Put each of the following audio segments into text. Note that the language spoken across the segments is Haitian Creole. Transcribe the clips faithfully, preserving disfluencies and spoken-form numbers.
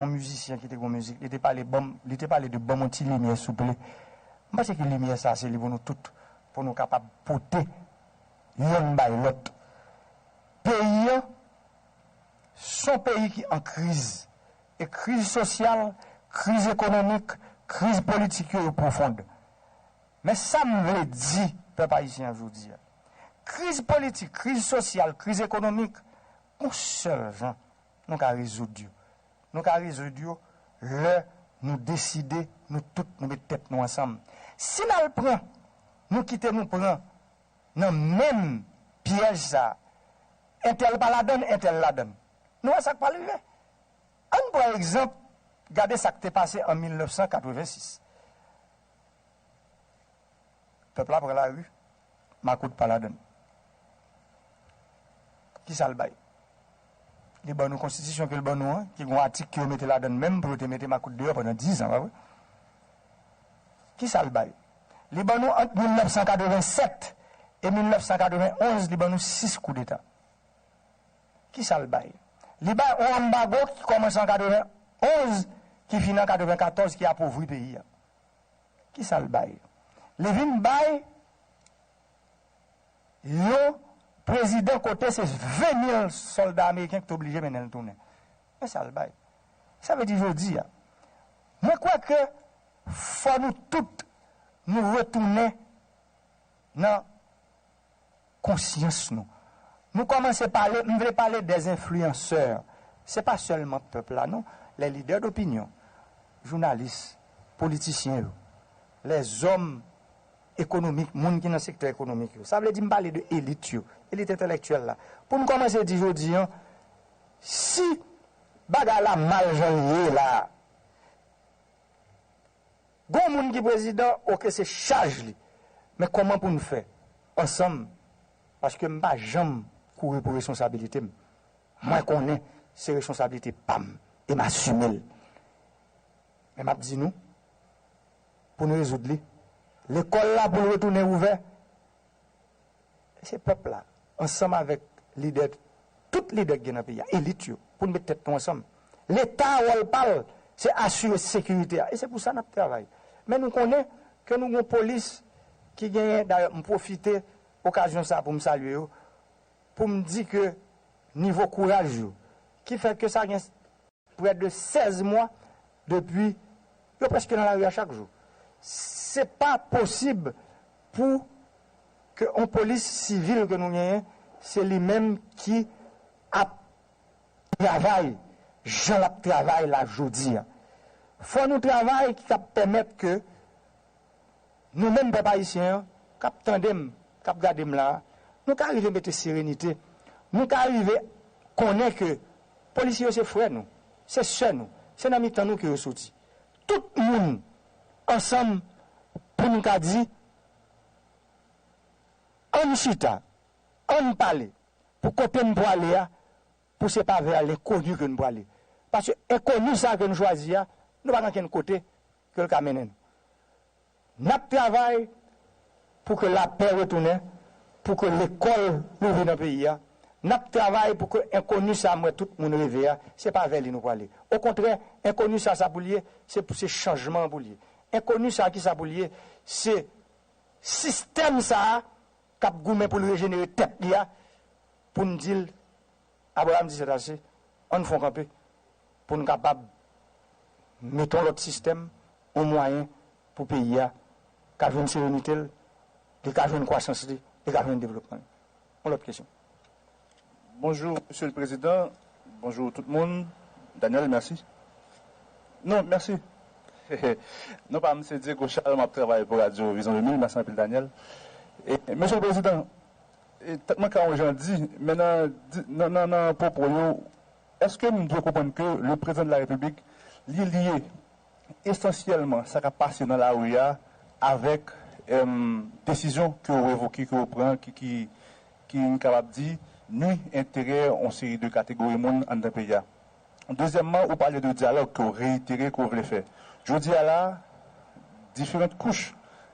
yon mizisyen ki te gen yon mizik, li te pale ban m, li te pale de ban m yon ti limyè souple. M panse ke limyè sa se li pou nou tout, pou nou kapab pote yonn bay lòt. Peyi an, se yon peyi ki an kriz. E kriz sosyal, kriz ekonomik, kriz politik yo, yo pwofond. Men sa m vle di pèp ayisyen an jodi a, kriz politik, kriz sosyal, kriz ekonomik, gon sèl jan nou ka rezoud yo. Nou ka rezoud yo lè nou deside, nou tout, nou met tèt nou ansanm. Si n al pran, nou kite nou pran nan menm pyèj sa, entèl pa ladann, entèl ladann. Nou wè sa k pral rive. Ann pran egzanp, gade sa k te pase an mil nèf san katrevensis. Pèp la pran lari, makout pa ladann. Kisa l bay? Li ban nou konstitisyon ke l ban nou an, ki gen yon atik ke yo mete ladann menm pou yo te mete makout deyò pandan diz an, pa vre? Kisa l bay? Li ban nou ant mil nèf san katrevennsèt e mil nèf san katrevenonz, li ban nou sis koudeta. Kisa l bay? Li bay yon anbago ki kòmanse an katrevenonz, ki fini an katrevenkatòz, ki apovri peyi a. Kisa l bay? Li vin bay yon prezidan kote se ven mil sòlda ameriken ki te oblije mennen l tounen. Men sa l bay. Sa vle di jodi a, mwen kwè ke fò nou tout nou retounen nan konsyans nou. Nou kòmanse pale, m vle pale des influenceurs. Se pa sèlman pèp la, non. Les leaders d'opinion, jounalis, politisyen yo, lèzòm ekonomik, moun ki nan sektè ekonomik yo. Sa vle di m pale de elit yo, elit entèlektyèl la. Pou n kòmanse di jodi an, si bagay la mal jan l ye la, gon moun ki prezidan, oke, se chaj li. Men kòman pou n fè ansanm? Paske m pa janm kouri pou responsabilite m. Mwen konnen se responsablite pa m e m asime l. Men m ap di nou, pou n rezoud li, lekòl la pou l retounen ouvè, se pèp la, ansanm avèk lidè, tout lidè ki gen nan peyi a, elit yo, pou n met tèt nou ansanm. Leta, wòl pa l, se asire sekirite a. E se pou sa n ap travay. Men nou konnen ke nou gen yon polis ki genyen, dayè, m pwofite okazyon sa a pou m salye yo, pou m di ke nivo kouraj yo, ki fè ke sa gen prè de sèz mwa depi yo prèske nan lari a chak jou. Se pa posib pou ke yon polis sivil ke nou genyen, se li menm ki ap travay jan l ap travay la jodi a. Fò nou travay ki kab pèmèt ke nou menm pèp ayisyen an, k ap tande m, k ap gade m la a, nou ka rive mete serenite. Nou ka rive konnen ke polisye yo se frè nou, se sè nou, se nan mitan nou ke yo soti. Tout moun ansanm pou nou ka di, ann chita, ann pale, pou kote n pwale a, pou se pa vè lenkoni ke n pwale. Paske enkoni sa a ke n chwazi a, nou pa gen okenn kote ke l ka mennen nou. N ap travay pou ke lapè retounen, pou ke lekòl louvri nan peyi a. N ap travay pou ke enkoni sa a m wè tout moun reve a, se pa vè li nou pwale. Okontrè, enkoni sa a, sa pou l ye, se, se chanjman an pou l ye. Enkoni sa a, kisa pou l ye? Se sistèm sa a k ap goumen pou l rejenere tèt li a, pou n di l, Abraram di sètase, ann fè yon kanpe, pou n kapab mete yon lòt sistèm, yon mwayen pou peyi a ka jwenn serenite l, li ka jwenn kwasans li, li ka jwenn devlopman li. Yon lòt kesyon. Bonjou, Mesye le Prezidan. Bonjou tout moun. Daniel, mèsi. Non, mèsi. Non pa m se Diego Charles, m ap travay pou Radio Vizyon de mil. Mèsi anpil, Daniel. E, Mesye le Prezidan, e, tèt mwen ka yon jan di, men nan, di- nan, nan, nan pwopo yo, èske m dwe konprann ke le Président de la République, li lye esansyèlman sa k ap pase nan lari a avèk, em, desizyon ke w revoke, ke w pran, ki, ki, ki, m kapab di, nwi enterè yon seri de kategori moun anndan peyi a. Dezyèmman, ou pale de dyalòg ke w reyitere ke w vle fè. Jodi a la, diferan kouch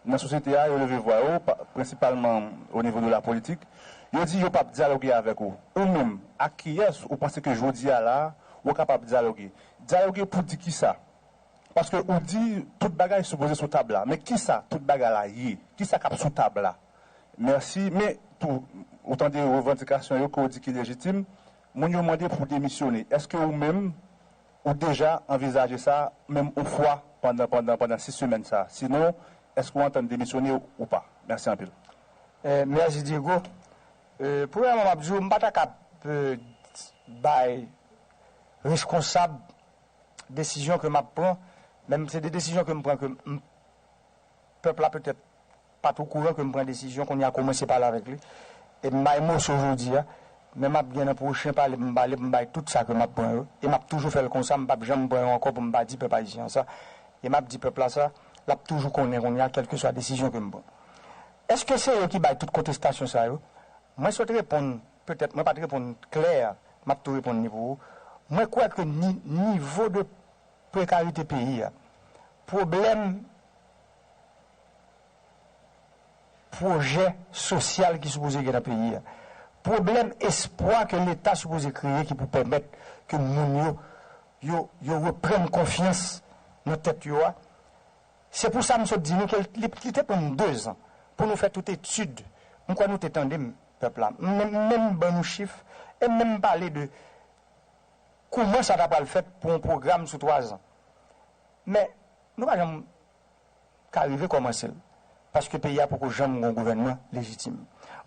nan sosyete a, yo leve vwa yo, pa- prensipalman o nivo de la politik, yo di yo p ap dyaloge avèk ou. Ou menm, ak kiyès ou panse ke jodi a la, Ou kapab dyaloge. Dyaloge pou di kisa? Paske ou di tout bagay sipoze sou tab la. Men kisa tout bagay la ye? Kisa k ap sou tab la? Mèsi. Men tou, ou tande revandikasyon yo ke ou di ki lejitim. Moun yo mande pou demisyone. Èske ou menm, ou deja anvizaje sa, menm yon fwa pandan, pandan, pandan sis semèn sa? Sinon, èske ou antann demisyone ou pa? Mèsi anpil. Eh, mèsi Diego. Eh, premyèman, m ap di w, m pa ta kab eh, bay reskonsab desizyon ke m ap pran, men se de desizyon ke m pran ke m, pèp la petèt pa t okouran ke m pran desizyon, kounye a kòmanse pale avèk li. E m bay moso jodi a, men m ap gen nan pwochen pale, m pale, m bay tout sa ke m ap pran yo. E m ap toujou fè l konsa, m p ap janm pran yo ankò pou m pa di pèp ayisyen an sa. E m ap di pèp la sa, l ap toujou konnen kounye a, kèlkeswa desizyon ke m pran. Èske se yo ki bay tout kontestasyon sa yo? Mwen sot reponn, petèt mwen pa t reponn klè, m ap tou reponn li pou ou. Mwen kwè ke ni, nivo de prekarite peyi a, pwoblèm pwojè sosyal ki sipoze gen nan peyi a, pwoblèm espwa ke Leta sipoze kreye ki pou pèmèt ke moun yo, yo, yo reprann konfyans nan tèt yo a, se pou sa m sot di nou ke li, li te pran m dezan pou nou fè tout etid. M kwè nou te tande m, pèp la. M menm, m menm ban nou chif, e m menm pale de kouman sa ta pral fèt pou yon pwogram sou twazan. Men, nou pa janm ka rive kòmanse l, paske peyi a poko janm gen yon gouvènman lejitim.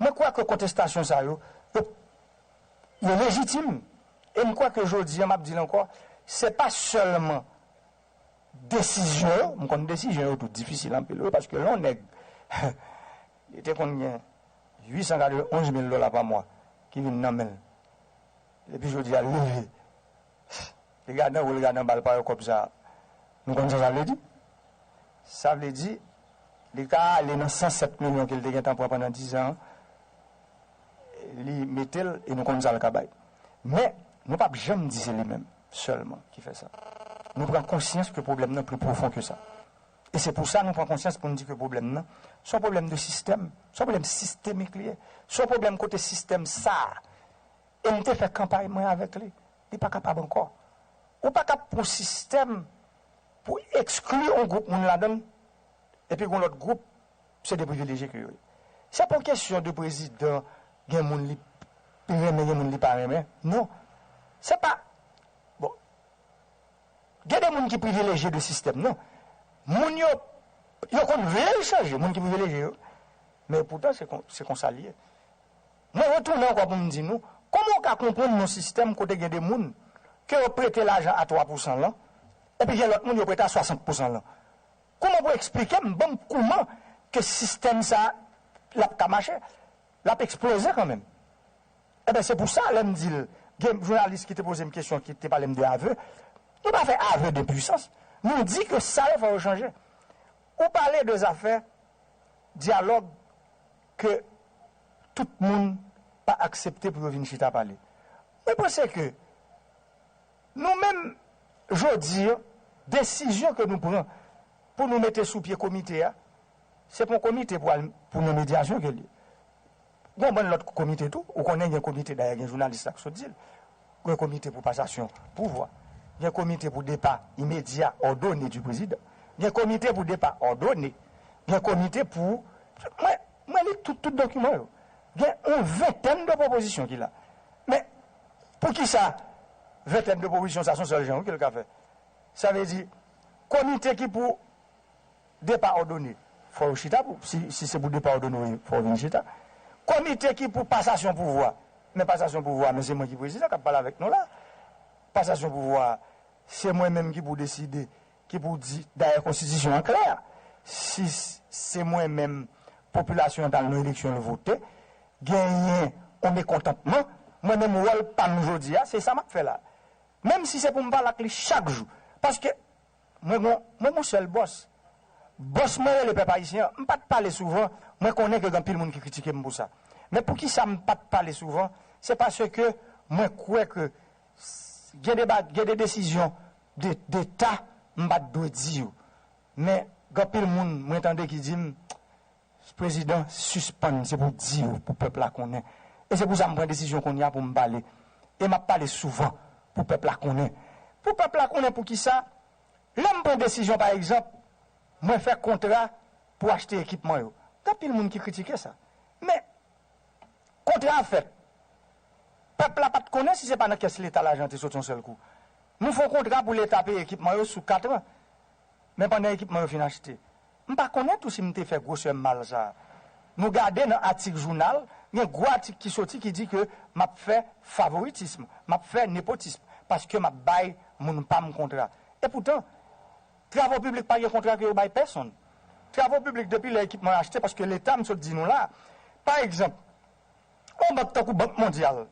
Mwen kwè ke kontestasyon sa yo, yo, yo lejitim. E m kwè ke jodi a, m ap di l ankò, se pa sèlman desizyon yo, m konn desizyon yo tou difisil anpil, wi, paske lè yon nèg, li te konn gen uit san katrevenonz mil dola pa mwa ki vin nan men l, epi jodi a, l leve, li gade anwo, li gade anba, l pa wè kòb sa a. Nou konn sa sa vle di? Sa vle di, li ka ale nan san sèt milyon ke l te gentan pran pandan dizan an, li mete l e nou konn sa l ka bay. Men, nou p ap janm di se li menm sèlman ki fè sa. Nou pran konsyans ke pwoblèm nan pi pwofon ke sa. E se pou sa nou pran konsyans pou n di ke pwoblèm nan, se yon pwoblèm de sistèm, se yon pwoblèm sistemik li ye. Se yon pwoblèm kote sistèm sa a, e m te fè kanpay mwen avèk li, li pa kapab ankò. Ou pa ka pran yon sistèm pou ekskli yon gwoup moun ladan l, epi gen lòt gwoup, se de privilejye ke yo ye. Se pa yon kesyon de prezidan, gen moun li renmen, gen moun li pa renmen. Non. Se pa, bon, gen de moun ki privilejye de sistèm nan. Moun yo, yo konn vle l chanje, moun ki privilejye yo. Men poutan, se kon, se konsa l ye. Mwen retounen ankò pou m di nou, kòman w ka konprann yon sistèm kote gen de moun ke yo prete lajan a twa pousan lan, epi gen lòt moun yo prete a swasant pousan lan? Kòman pou eksplike m, ban m kòman ke sistèm sa a, l ap ka mache, l ap eksploze kanmenm? Enben, se pou sa, lè m di l, gen jounalis ki te poze m kesyon, ki te pale m de aveu, nou pa fè aveu de pwisans. Nou di ke sa yo fò yo chanje. Ou pale de zafè dyalòg ke tout moun pa aksepte pou yo vin chita pale. Mwen panse ke nou menm, jodi a, desizyon ke nou pran pou nou mete sou pye komite a, se pa yon komite pou al, pou nan medyasyon ke l ye. Gen yon bann lòt komite tou, ou konnen gen komite, dayè gen jounalis la k sot di l. Gen komite pou pasasyon pouvwa. Gen komite pou depa imedya òdone di prezidan. Gen komite pou depa òdone. Gen komite pou, mwen, mwen li tout, tout dokiman yo. Gen yon ventèn de pwopozisyon ki la. Men, poukisa ventèn de pwopozisyon sa, se yon sèl jan wi ke l ka fè? Sa vle di, komite ki pou depa òdone, fò yo chita pou, si, si se pou depa òdone, wi, fò yo vin chita. Komite ki pou pasasyon pouvwa, men pasasyon pouvwa, men se mwen ki prezidan k ap pale avèk nou la. Pasasyon pouvwa, se mwen menm ki pou deside, ki pou di, dayè konstitisyon an klè, si s- se mwen menm, popilasyon an t al nan eleksyon, l vote, genyen yon mekontantman, mwen menm wòl pa m jodi a, se sa m ap fè la. Menm si se pou m pale ak li chak jou. Paske mwen gon, mwen gon sèl bòs. Bòs mwen rele pèp ayisyen an. M pa t pale souvan, mwen konnen ke gen anpil moun ki kritike m pou sa. Men poukisa m pa t pale souvan? Se paske mwen kwè ke s- gen de ba- gen de desizyon de, deta m pa t dwe di yo. Men gen anpil moun mwen tande ki di m, prezidan, sispann, se pou di yo, pou pèp la konnen. E se pou sa m pran desizyon kounye a pou m pale. E m ap pale souvan. pou pèp la konnen. Pou pèp la konnen poukisa, lè m pran desizyon, pa egzanp, mwen fè kontra pou achte ekipman yo. Gen anpil moun ki kritike sa. Men, kontra a fèt. Pèp la pa t konnen si se pa nan kès Leta lajan an te soti yon sèl kou. Nou fè yon kontra pou Leta peye ekipman yo sou kat an. Men pandan ekipman yo fin achte. M pa konnen tou si m te fè gwosè mal sa a. Nou gade nan atik jounal, gen gwo atik ki soti ki di ke m ap fè favoritism, m ap fè nepotism, paske m ap bay moun pa m kontra. E poutan, travo piblik pa gen kontra ke yo bay pèsonn. Travo piblik, depi lè ekipman yo achte, paske Leta, m sot di nou la, pa egzanp, yon bank tankou Bank Mondyal,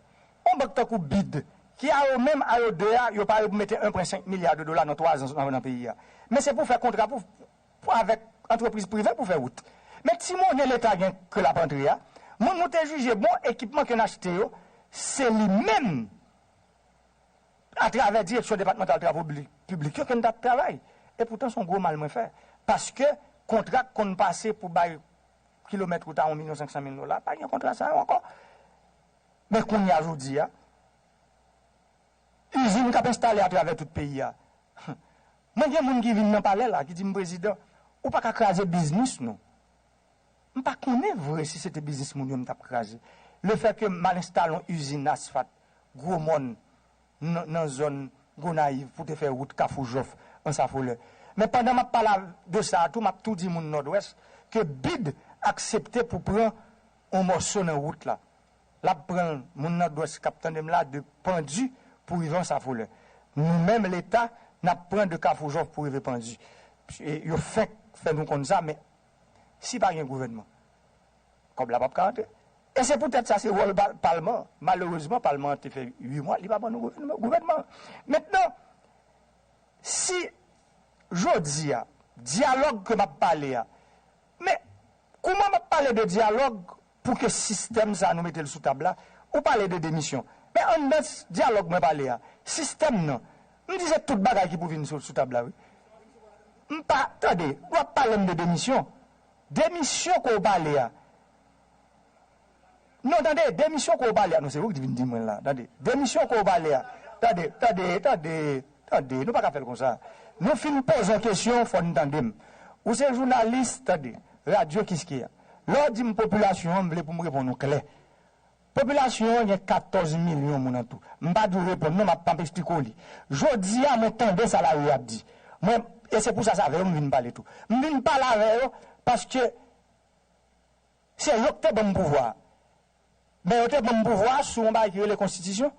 yon bank tankou bid, ki a yo menm, a yo de a, yo pare pou mete en pwen senk milya de dola nan twa zan nan, nan peyi a. Men se pou fè kontra pou, pou avèk antrepriz prive pou fè wout. Men ti monnen Leta gen ke l ap antre a, moun nou te jije bon, ekipman ke n achte yo, se li menm, atravè Direksyon Depatmantal Travo Piblik, Piblik yo, ke n t ap travay. E poutan, se yon gwo mal mwen fè. Paske kontra k konn pase pou bay kilomèt wout a yon milyon senk san mil dola, pa gen kontra sa yo ankò. Men kounye a, jodi a, izin k ap enstale atravè tout peyi a. Mwen gen moun ki vin nan palè la, ki di m, "Prezidan, ou pa ka kraze biznis nou." M pa konnen vre si se te biznis moun yo m t ap kraze. Lefètke m al enstale yon izin asfat Gwo Mòn nan, nan zòn Gonayiv pou te fè wout Kafou Jòf Ansafolè. Men pandan m ap pale de sa a tou, m ap tou di moun Nòdwès ke bid aksepte pou pran yon mòso nan wout la. L ap pran l, moun Nòdwès k ap tande m la, de Pandi pou rive Ansafolè. Nou menm, Leta, n ap pran de Kafou Jòf pou rive Pandi. E yo fenk fè nou konn sa, men si pa gen gouvènman, kòb la p ap ka antre. E se poutèt sa, se wòl pa-, palman. Malerezman, palman an te fè uit mwa, li pa ban nou gouvènman, gouvènman. Mentnan, si jodi a, dyalòg ke m ap pale a, men kouman m ap pale de dyalòg pou ke sistèm sa a nou mete l sou tab la? Ou pale de demisyon. Men anndan s-, dyalòg mwen pale a, sistèm nan, m di se tout bagay ki pou vin sou, sou tab la, wi. M pa, tande, w ap pale m de demisyon. Demisyon ke w pale a. Non, tande, demisyon ke w pale a. Non, se ou ki vin di mwen la. Tande, demisyon ke w pale a. Tande, tande, tande, tande. Nou pa ka fè l konsa. Nou fin poze yon kesyon, fò n tande m. Ou se jounalis, tande, Radyo Kiskeya. Lè w di m popilasyon an, m vle pou m reponn ou klè. Popilasyon an gen katòz milyon moun an tou. M pa di w reponn non, m ap, m ap esplike w li. Jodi a, mwen tande sa lari a ap di. Mwen, e se pou sa, sa fè m vin pale tou. M vin pale avè yo paske se yo k te ban m pouvwa a. Men yo te ban m pouvwa a sou yon bagay ki rele konstitisyon.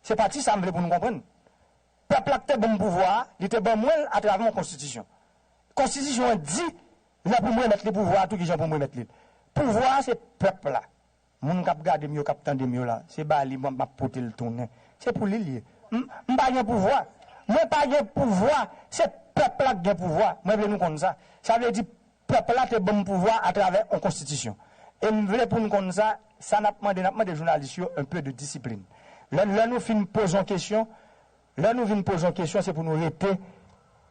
Se pati sa a m vle pou nou konprann. Pèp la k te ban m pouvwa a, li te ban mwen l atravè yon konstitisyon. Konstitisyon an di, lè pou m remèt li pouvwa a, tou kijan pou m remèt li l. Pouvwa a se pèp la. Moun k ap gade m yo, k ap tande m yo la, se ba li mwen m ap pote l tounen. Se pou li l ye. M, m pa gen pouvwa. Mwen pa gen pouvwa. Se pèp la k gen pouvwa. Mwen vle nou konn sa. Sa vle di, pèp la te ban m pouvwa atravè yon konstitisyon. E m vle pou n konn sa, sa n ap mande, n ap mande jounalis yo un peu de discipline. Lè, lè nou fin poze yon kesyon, lè nou vin poze yon kesyon, se pou nou rete,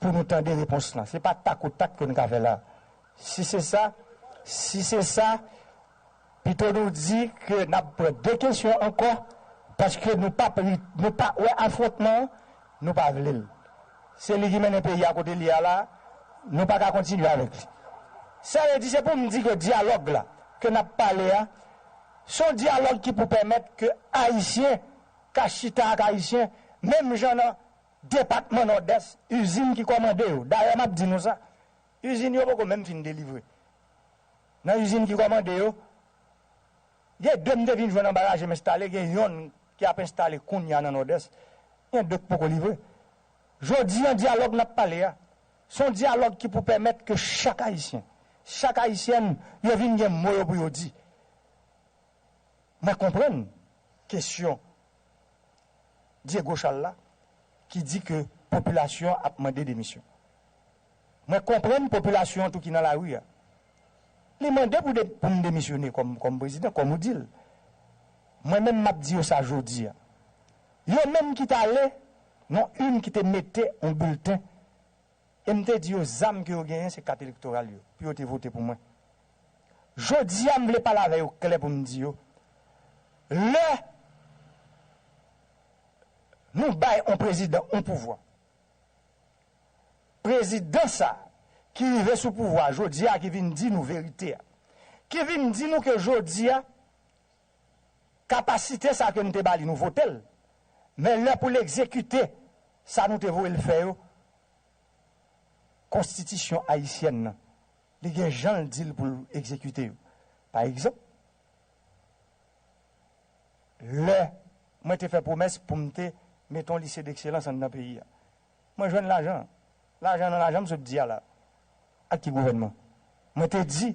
pou nou tande repons lan. Se pa tak o tak ke n ka fè la. Si se sa, si se sa, pito nou di ke n ap pran de kesyon ankò, paske nou pa pri-, nou pa wè afwontman an, nou pa vle l. Se li ki mennen peyi a kote l ye a la, nou pa ka kontinye avèk li. Sa vle di, se pou m di ke dyalòg la, ke n ap pale a, se yon dyalòg ki pou pèmèt ke Ayisyen ka chita ak Ayisyen, menm jan nan depatman Nòdès, izin ki kòmande yo. Dayè, m ap di nou sa, izin yo poko menm fin delivre. Nan izin ki kòmande yo, gen de m te vin jwenn anba raje m enstale, gen yonn ki ap enstale kounye a nan Nòdès, gen de k poko livre. Jodi a, dyalòg n ap pale a, se yon dyalòg ki pou pèmèt ke chak Ayisyen, chak Ayisyèn, yo vin gen mo yo pou yo di. Mwen konprann kesyon Diego Charles la, ki di ke popilasyon an ap mande demisyon. Mwen konprann popilasyon an tou ki nan lari a. Li mande pou de-, pou m demisyone kòm, kòm prezidan, kòm ou di l. Mwen menm, m ap di yo sa jodi a. Yo menm ki t ale, non, youn ki te mete yon bilten, e m te di yo zam ke yo genyen se kat elektoral yo, pou yo te vote pou mwen. Jodi a, m vle pale avè yo klè pou m di yo, lè Nou bay yon prezidan yon pouvwa. Prezidan sa ki rive sou pouvwa jodi a, ki vin di nou verite a, ki vin di nou ke jodi a, kapasite sa ke nou te ba li, nou vote l. Men lè pou l egzekite sa nou te voye l fè yo, konstitisyon ayisyèn nan, li gen jan l di l pou l egzekite yo. Pa egzanp, lè mwen te fè pwomès pou m te mete yon lise dekselans anndan peyi a, mwen jwenn lajan. Lajan nan lajan m sot di a la. Ak ki gouvènman? Mwen te di,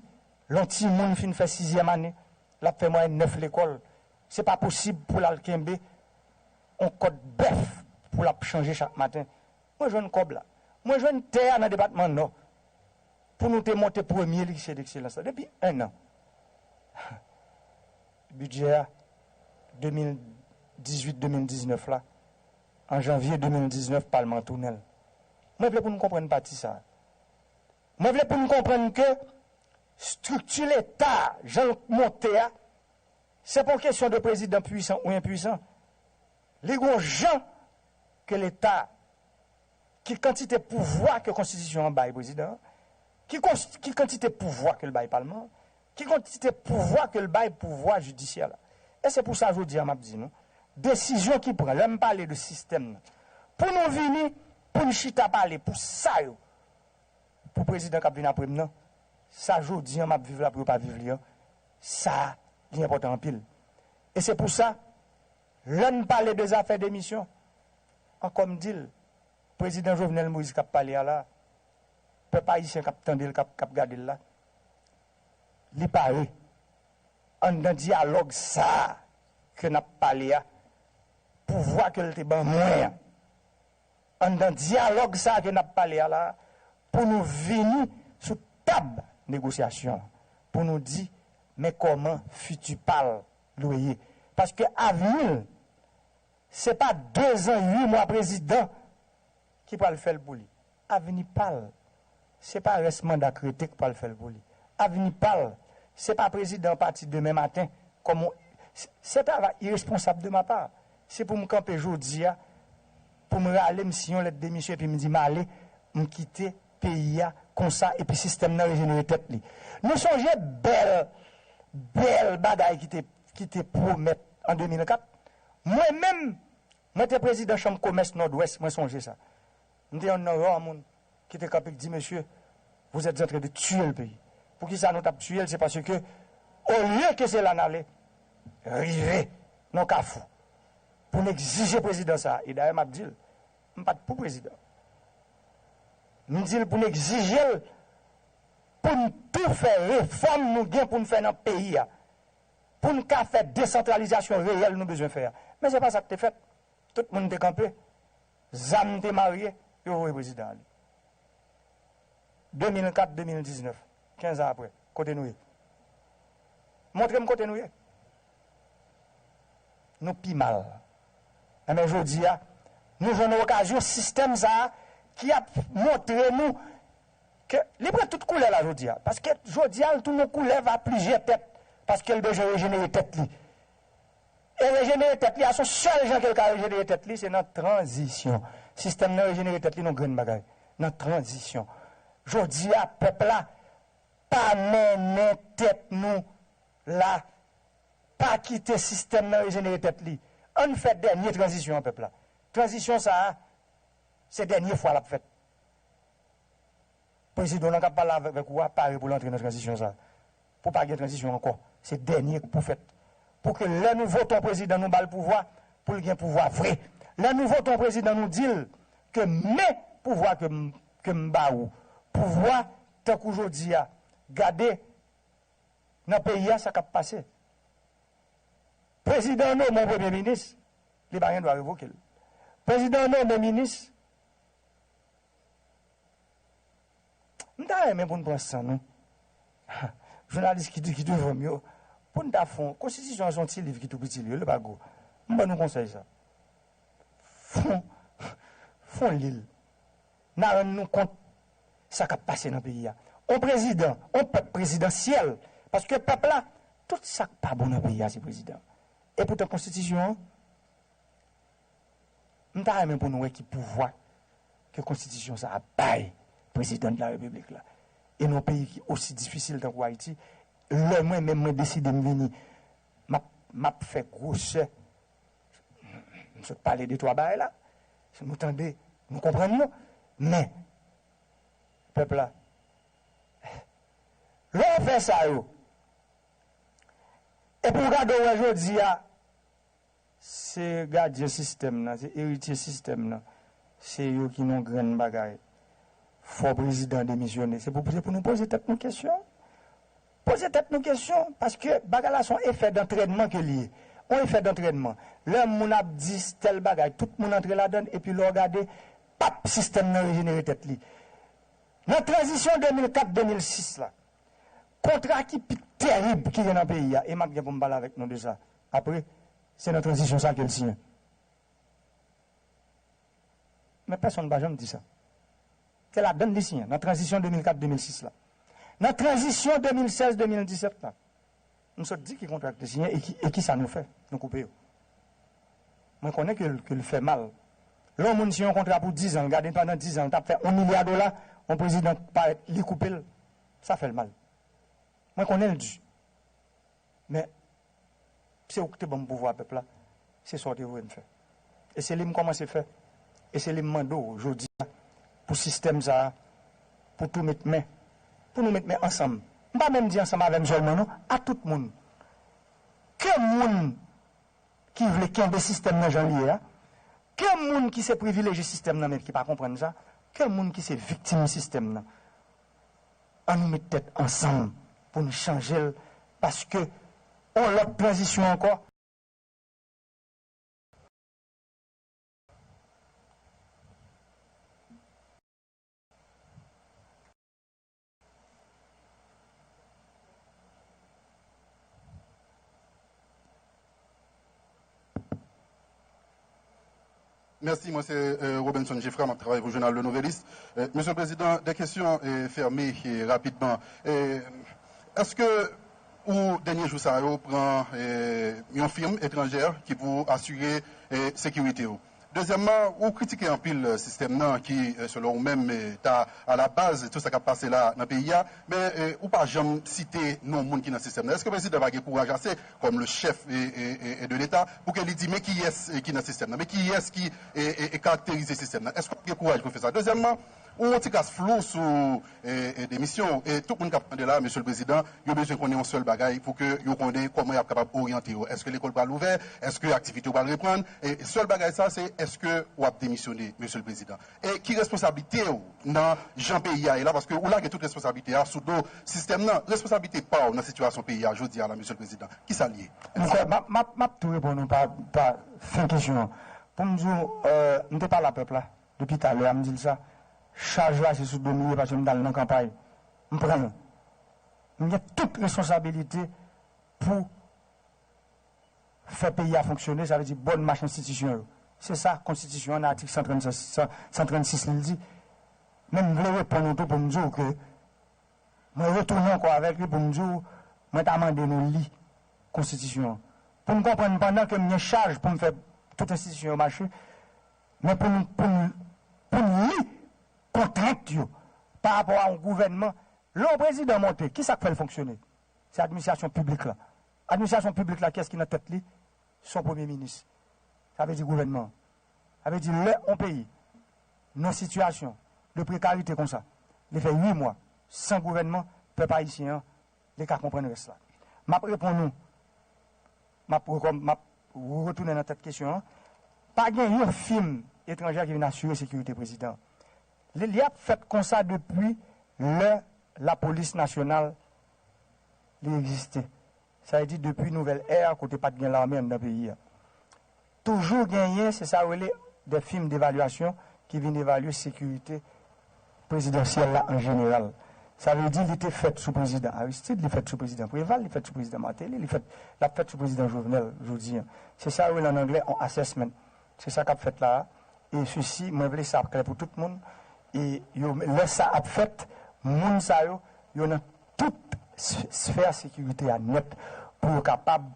lè yon timoun fin fè sizyèm ane, l ap fè mwayèn nèf lekòl, se pa posib pou l al kenbe yon kòd bèf pou l ap chanje chak maten. Mwen jwenn kòb la. Mwen jwenn tè a nan depatman Nò pou nou te monte premye lise dekselans la depi en an. Bidjè a de mil dizuit de mil diznèf la, an janvye de mil diznèf, palman an tounen l. Mwen vle pou nou konprann pati sa a. Mwen vle pou nou konprann ke estrikti Leta, jan l monte a, se pa yon kesyon de prezidan pwisan ou enpwisan. Li gon jan ke Leta, ki kantite pouvwa ke konstitisyon an bay prezidan an, ki, ki kantite pouvwa ke l bay palman an, ki kantite pouvwa ke l bay pouvwa jidisyè la. E se pou sa jodi a m ap di nou, desizyon ki pran, lè m pale de sistèm nan, pou nou vini, pou n chita pale pou sa yo, pou prezidan k ap vin apre m nan, sa jodi a m ap viv la pou yo pa viv li an, sa li enpòtan anpil. E se pou sa, lè n pale de zafè demisyon, ankò m di l, prezidan Jovenel Moïse k ap pale a la, pèp ayisyen k ap tande l, k ap, k ap gade l la, li pare. Anndan dyalòg sa a ke n ap pale a, pouvwa ke l te ban mwen an, anndan dyalòg sa a ke n ap pale a la, pou nou vini sou tab negosyasyon an, pou nou di, men kòman fiti pa l dwe ye. Paske avni l, se pa dezan uit mwa prezidan ki pral fè l pou li. Avni pa l, se pa rès manda k rete k pral fè l pou li. Avni pa l, se pa prezidan pati demen maten kòm yon, se, se travay iresponsab de ma pa. Se pou m kanpe jodi a, pou m rale m siyen yon lèt demisyon epi m di m ale, m kite peyi a konsa epi sistèm nan rejenere tèt li. Nou sonje bèl, bèl bagay ki te, ki te pwomèt an de mil kat. Mwen menm, mwen te prezidan chanm komès Nòdwès, mwen sonje sa. M te yonn nan ra moun ki te kanpe k di, mesye, vous êtes en train de tuer le pays. Poukisa nou t ap tiye l? Se paske, olye ke se la n ale, rive nan kafou, pou n egzije prezidan sa a. E dayè, m ap di l, m pa t pou prezidan. M di l pou n egzije l, pou n tou fè refòm nou gen pou n fè nan peyi a, pou n ka fè desantralizasyon reyèl nou bezwen fè a. Men se pa sa k te fèt. Tout moun te kanpe, zam te marye, yo voye prezidan ale. De mil kat, de mil diznèf, kenz an apre, kote nou ye? Montre m kote nou ye. Nou pi mal. Enben, jodi a, nou jwenn okazyon sistèm sa a ki ap montre nou ke li pran tout koulè la jodi a. Paske jodi a, l tounen yon koulèv a plizyè tèt, paske l bezwen rejenere tèt li. E rejenere tèt li a, se yon sèl jan ke l ka rejenere tèt li, se nan tranzisyon. Sistèm nan rejenere tèt li nan yon grenn bagay, nan tranzisyon. Jodi a, pèp la, pa mennen tèt nou la. Pa kite sistèm nan rejenere tèt li. Ann fè dènye tranzisyon an, pèp la. Tranzisyon sa a, se dènye fwa l ap fèt. Prezidan w lan k ap pale avèk ou a pare pou l antre nan tranzisyon sa a. Pou pa gen tranzisyon ankò. Se dènye k pou fèt. Pou ke lè nou vote yon prezidan, nou ba l pouvwa, pou l gen pouvwa vre. Lè nou vote yon prezidan, nou di l ke men pouvwa ke m, ke m ba ou. Pouvwa, tankou jodi a, gade nan peyi a sa k ap pase. Prezidan an nonmen yon premye minis, li pa gen dwa revoke l. Prezidan an nonmen minis, m ta renmen pou n pran san nou. Jounalis ki, ki devan m yo, pou n ta fè yon, konstitisyon an se yon ti liv ki tou piti li ye, li pa gwo. M ban nou konsèy sa. Fè yon, fè yon li l. N a rann nou kont sa k ap pase nan peyi a. On prezidan, on pèp prezidansyèl. Paske pèp la, tout sa k pa bon nan peyi a, se prezidan. E poutan konstitisyon an, M ta renmen pou nou wè ki pouvwa ke konstitisyon sa a bay prezidan de la repiblik la. E nan yon peyi ki osi difisil tankou Ayiti, lè mwen menm mwen deside m vini, m ap, m ap fè gwosè. M sot pale de twa bagay la. Si nou tande, nou konprann yo. Men, pèp la, lè w fè sa yo, epi w gade w wè jodi a, se gadyen sistèm nan, se eritye sistèm nan, se yo ki nan grenn bagay. Fò prezidan demisyone. Se pou, se pou nou poze tèt nou kesyon. Poze tèt nou kesyon, paske bagay la se yon efè dantrènman ke li ye. Yon efè dantrènman. Lè moun ap di tèl bagay, tout moun antre ladan l, epi lè w gade, pap, sistèm nan rejenere tèt li. Nan tranzisyon de mil kat de mil sis la, kontra ki pi tèrib ki gen nan peyi a, e m ap gen pou m pale avèk nou de sa apre, se nan tranzisyon sa ke l siyen. Men pèsonn pa janm di sa. Se ladan l li siyen, nan tranzisyon de mil kat de mil sis la. Nan tranzisyon de mil sèz de mil disèt la, m sot di ki kontra ki te siyen e ki, e ki sa nou fè, nou koupe yo. Mwen konnen ke l, ke l fè mal. Lè yon moun siyen yon kontra pou diz an, l gade pandan diz an, l t ap fè yon milya dola, yon prezidan parèt, li koupe l, sa fè l mal. Mwen konnen l di. Men, se ou ki te ban m pouvwa pèp la, se sa w te voye m fè. E se li m kòmanse fè, e se li m mande w jodi a, pou sistèm sa a, pou tou met men, pou nou met men ansanm. M pa menm di ansanm avè m sèlman non, a tout moun. Ke moun ki vle kenbe sistèm nan jan l ye a, ke moun ki se privilejye sistèm nan men ki pa konprann sa, ke moun ki se viktim sistèm nan. Ann nou met tèt ansanm pou n chanje l, paske yon lòt tranzisyon ankò. Mèsi, mwen se, euh, Robenson Geffrard, m ap travay pou jounal Le Nouvelliste. Euh, Mesye Prezidan, de kesyon, euh, fèmen, euh, rapidman. Euh, èske ou, dènye jou sa yo, pran, euh, yon fim etranjè ki pou asire, euh, sekirite w? Dezyèmman, ou kritike anpil, euh, sistèm nan ki, euh, selon ou menm, euh, ta alabaz tout sa k ap pase la nan peyi a, men, euh, ou pa janm site non moun ki nan sistèm nan. Èske prezidan pa gen kouraj ase, kòm le chèf, e, e, e, e de Leta, pou ke li di, men kiyès, e, ki nan sistèm nan, men kiyès ki, e, e, e karakterize sistèm nan? Èske w ap gen kouraj pou fè sa? Dezyèmman, ou yon ti kras flou sou, e, e, demisyon w. E tout moun k ap tande la, Mesye le Prezidan, yo bezwen konnen yon sèl bagay pou ke yo konnen kòman y ap kapab oryante yo. Èske lekòl pral ouvè? Èske aktivite yo pral reprann? E sèl bagay sa, se èske w ap demisyone, Mesye le Prezidan? E ki responsablite w nan jan peyi a ye la? Paske ou lage tout responsablite a sou do sistèm nan. Responsablite pa w nan sitiyasyon peyi a jodi a la, Mesye le Prezidan, kisa l ye? M kwè, m ap, m ap, m ap tou reponn ou pa, pa fen kesyon an. Pou m di w, euh, m te pale a pèp la, depi talè a, m di l sa. Chaj la, se sou do m li ye, paske m t al nan kanpay. M pran l. M gen tout responsabilite pou fè peyi a fonksyone, sa vle di bòn mach enstitisyon yo. Se sa, konstitisyon an, nan atik san trannsis, san, san trannsis, li di. Men m vle reponn ou tou pou m di w ke mwen retounen ankò avèk li pou m di w, mwen ta mande nou li konstitisyon an. Pou n konprann, pandan ke m gen chaj pou m fè tout enstitisyon yo mache, men pou n, pou n, pou n li kontrent yo pa rapò a yon gouvènman. Lè yon prezidan monte, kisa k fè l fonksyone? Se administrasyon piblik la. Administrasyon piblik la, kiyès ki nan tèt li? Se yon premye minis. Sa vle di gouvènman an. Sa vle di lè yon peyi nan sitiyasyon de prekarite konsa, li fè uit mwa san gouvènman, pèp ayisyen an, li ka konprann rès la. M ap reponn ou, m ap rekòm-, m ap retounen nan tèt kesyon an. Pa gen yon fim etranjè ki vin asire sekirite prezidan an. Li, li ap fèt konsa depi lè lapolis nasyonal li egziste. Sa vle di depi nouvèl è a, kote pa t gen lame anndan peyi a. Toujou genyen, se sa yo rele de fim devalyasyon ki vin evalye sekirite prezidansyèl la an jeneral. Sa vle di li te fèt sou prezidan Aristide, li fèt sou prezidan Preval, li fèt sou prezidan Martelly, li fèt, l ap fèt sou prezidan Jovenel jodi a. Se sa yo rele an anglè yon assessment. Se sa k ap fèt la a. E sesi, mwen vle sa ap klè pou tout moun. E yo, lè sa ap fèt, moun sa yo, yo nan tout s-, sfè sekirite a nèt pou yo kapab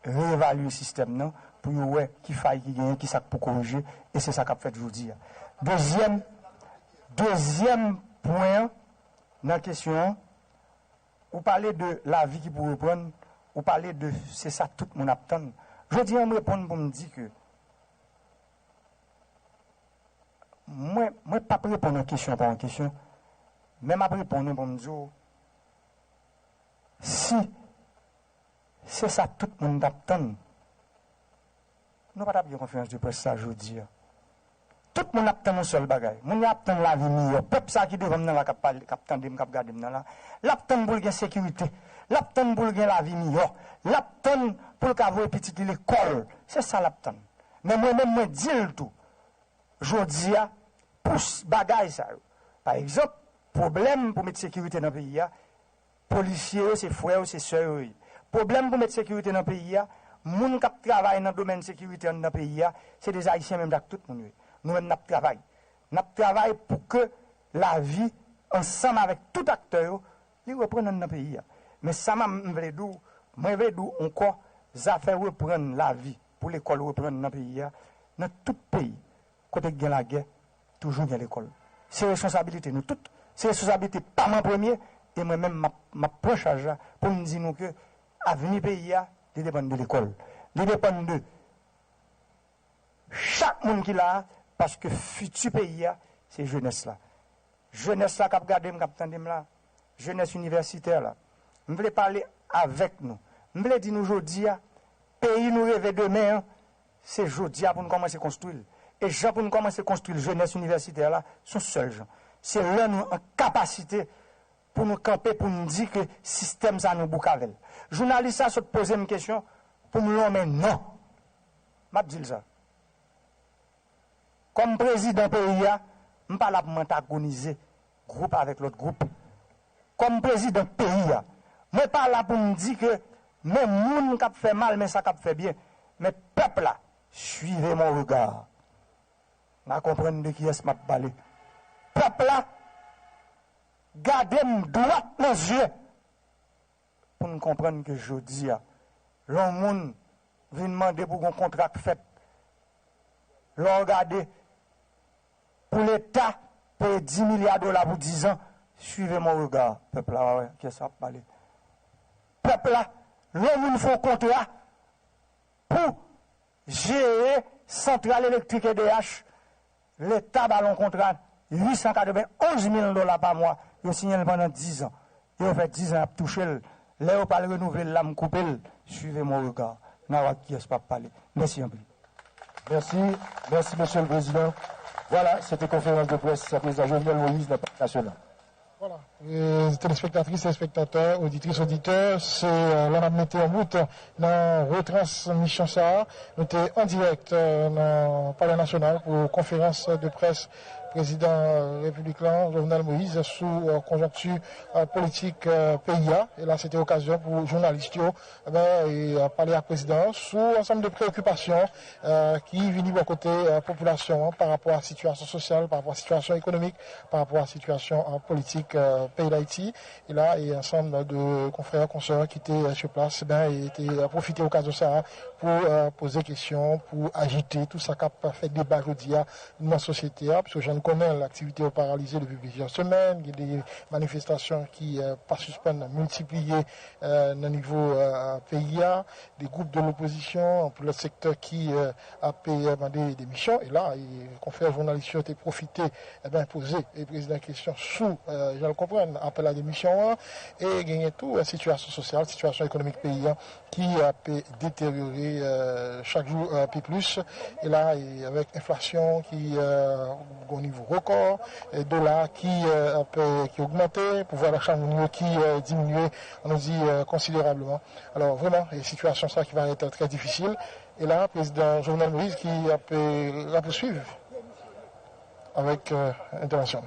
reevalye sistèm nan, pou yo wè ki fay ki genyen, ki sa k pou korije, e se sa k ap fèt jodi a. Dezyèm, dezyèm pwen an nan kesyon an, ou pale de lavi ki pou reprann, ou pale de se sa tout moun ap tann. Jodi a, m reponn pou m di ke mwen, mwen p ap reponn yon kesyon pa yon kesyon, men m ap reponn ou pou m di w, si se sa tout moun t ap tann, nou pa t ap gen konferans de près sa jodi a. Tout moun ap tann yon sèl bagay. Moun yo ap tann lavi miyò. Pèp sa ki devan m nan la, k ap pale, k ap tande m, k ap gade m nan la, l ap tann pou l gen sekirite. L ap tann pou l gen lavi miyò. L ap tann pou l ka voye pitit li lekòl. Se sa l ap tann. Men mwen menm, mwen di l tou, jodi a, pou s-, bagay sa yo. Pa egzanp, pwoblèm pou met sekirite nan peyi a, polisye yo, se frè yo, se sè yo ye. Pwoblèm pou met sekirite nan peyi a, moun k ap travay nan domèn sekirite anndan peyi a, se de Ayisyen menm jan ak tout moun yo ye. Nou menm, n ap travay. N ap travay pou ke lavi, ansanm avèk tout aktè yo, li reprann anndan peyi a. Men sa m, m vle di w, mwen vle di w ankò, zafè reprann lavi, pou lekòl reprann nan peyi a, nan tout peyi, kote k gen lagè, toujou gen lekòl. Se responsabilite nou tout. Se responsabilite pa m an premye, e mwen menm, m ap, m ap pran chaj la pou m di nou ke avni peyi a, li depann de lekòl. Li depann de chak moun ki la a, paske fiti peyi a, se jenès la. Jenès la k ap gade m, k ap tande m la, jenès inivèsitè la, m vle pale avèk nou. M vle di nou jodi a, peyi nou reve demen an, se jodi a pou n kòmanse konstwi l. E jan pou n kòmanse konstwi l, jenès inivèsitè la, se yon sèl jan. Se lè nou an kapasite pou nou kanpe, pou n di ke sistèm sa nou bouk avè l. Jounalis sa sot poze m kesyon pou m lonmen non. M ap di l sa. Kòm prezidan peyi a, m pa la pou m antagonize gwoup avèk lòt gwoup. Kòm prezidan peyi a, mwen pa la pou m di ke men moun k ap fè mal, men sa k ap fè byen. Men pèp la, suivez mon regard. N a konprann de kiyès m ap pale. Pèp la, gade m dwat nan zye pou n konprann ke jodi a, lè yon moun vin mande pou yon kontra k fèt, lè w gade, pou Leta peye dis milya dola pou diz an, suivez mon regard, pèp la, w a wè kiyès m ap pale. Pèp la, lè yon moun fè yon kontra pou jere santral elektrik E D H, Leta ba l yon kontra uit san katrevenn onz mil dola pa mwa. Yo siyen l pandan diz an. E yo fè diz an y ap touche l. Lè yo pral renouvle l la, m koupe l. Suivez mon regard. N a wè ak kiyès m ap pale. Mèsi anpil. Merci, merci, Monsieur le Président. Voilà, c'était conférence de presse à président Jovenel Moïse dans le Parc national. Voilà. E, telespektatris, telespektatè, oditris, oditè, se la n ap mete yon bout nan retransmisyon sa a. Nou te an dirèk nan Palè Nasyonal pou konferans de près prezidan repiblik lan, Jovenel Moïse, sou konjonkti politik peyi a. E la, se te okazyon pou jounalis yo, e ben, pale ak prezidan an sou ansanm de preyokipasyon ki vini bò kote popilasyon an pa rapò a sitiyasyon sosyal, pa rapò a sitiyasyon ekonomik, pa rapò a sitiyasyon politik peyi Dayiti. E la, e ansanm de konfrè, konsè ki te sou plas, ben, e te pwofite okazyon sa a pou poze kesyon, pou ajite tou sa k ap fè deba jodi a nan sosyete a, paske jan n konnen l, aktivite yo paralize depi plizyè semèn, gen de manifestasyon ki pa sispann miltipliye nan nivo peyi a, de gwoup de lopozisyon, pou lòt sektè ki ap mande demisyon. E la, e konfrè jounalis yo te pwofite, e ben, poze prezidan kesyon sou jan l konprann apèl a demisyon an. E genyen tou sitiyasyon sosyal, sitiyasyon ekonomik peyi a ki ap deteryore chak jou pi plis. E la, e avèk enflasyon ki gon nivo rekò, e dola ki ap, ki ogmante, pouvwa dacha moun yo ki diminye, ann nou di, konsiderableman. Alò, vrèman, e sitiyasyon sa ki parèt trè difisil. E la, prezidan Jovenel Moïse ki ap rapousuiv avèk entèvansyon l.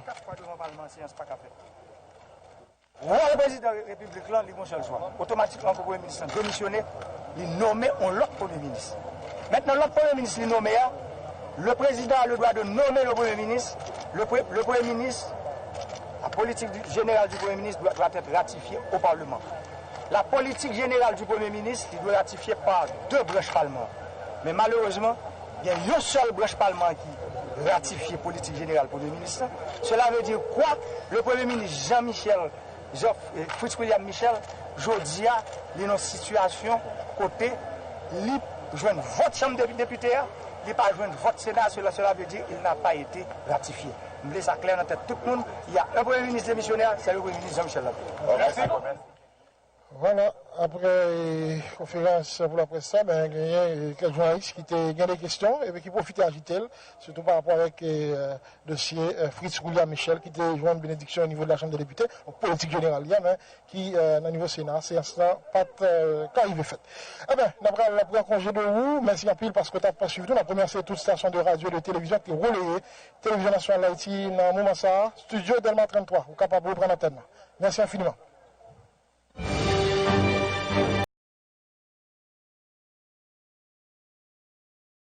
Wòl prezidan repiblik lan, li gon sèl swa. Otomatikman, pou premye minis lan demisyone, li nonmen yon lòt premye minis. Mentnan, lòt premye minis li nonmen a, le président a le droit de nommer le premier ministre. Le, pre- le premier ministre, la politique du- générale du premier ministre doit, doit être ratifiée au Parlement. La politique générale du premier ministre, li dwe ratifye pa de branch palman. Men malerezman, gen yon sèl branch palman ki ratifye politik jeneral premye minis lan. Cela veut dire quoi? Le premye minis Jean Michel, Jean, eh, Fritz William Michel, jodi a, li nan sitiyasyon kote li jwenn vòt chanm de depite a, li pa jwenn vòt sena, cela, cela veut dire il n'a pas été ratifié. M vle sa klè nan tèt tout moun, il y a un premier ministre démissionnaire, c'est le premier ministre Jean Michel Laplé. Merci. Vwala, apre konferans pou laprès sa, ben, genyen kèk jounalis ki te gen de kesyon epi ki pwofite ajite l, sitou pa rapò avèk dosye Fritz William Michel ki te jwenn benediksyon o nivo de la Chanm de Depite, politik jeneral li a, men ki nan nivo Sena, seyans lan pa t ka rive fèt. Ebyen, n ap pral pran konje de ou, mèsi anpil paske w t ap swiv nou, n ap remèsye tout stasyon de radyo e de televizyon ki te releye Televizyon Nasyonal Dayiti nan moman sa a, estidyo Dèlma trannntwa, ou kapab reprann antèn nan. Mèsi enfiniman.